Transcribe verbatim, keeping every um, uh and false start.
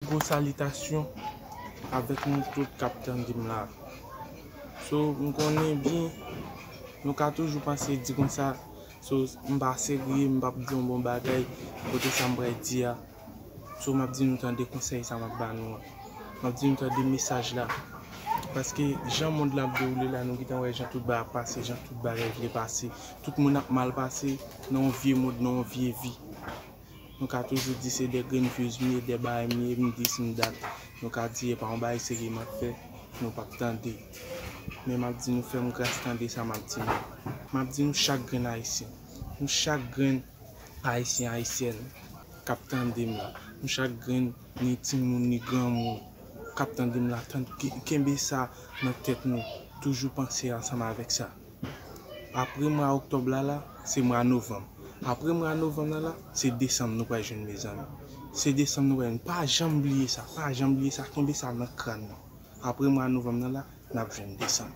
Gwo salitasyon avèk nou tout k ap tande m la. So, m konnen byen, nou ka toujou panse di konsa, so, m pa serye, m p ap di yon bon bagay, kote sa m pral di a. So, m ap di nou tande konsèy sa m ap ba nou an. M ap di nou tande mesaj la. Paske jan mond la ap dewoule la, nou gentan wè jan tout bagay ap pase, jan tout bagay vle pase. Tout moun ap mal pase nan yon vye mond, nan yon vye vi. Nou ka toujou di se de grenn views m ye, de bagay m ye, m dis m dat. Nou ka di e pa yon bagay serye m ap fè, nou p ap tande. Men m ap di nou fè m gras tande sa m ap di nou. M ap di nou chak grenn Ayisyen. Nou chak grenn Ayisyen, Ayisyèn k ap tande m la. Nou chak grenn, ni timoun, ni granmoun k ap tande m la. Tann, ke- kenbe sa nan tèt nou. Toujou panse ansanm avèk sa. Apre mwa oktòb la la, se mwa novanm. Apre mwa novanm la la, se desanm nou pral jwenn, mezanmi. Se desanm nou pral jwenn. Pa janm bliye sa, pa janm bliye sa, kenbe sa nan kràn nou. Apre mwa novanm nan la, n ap jwenn desanm.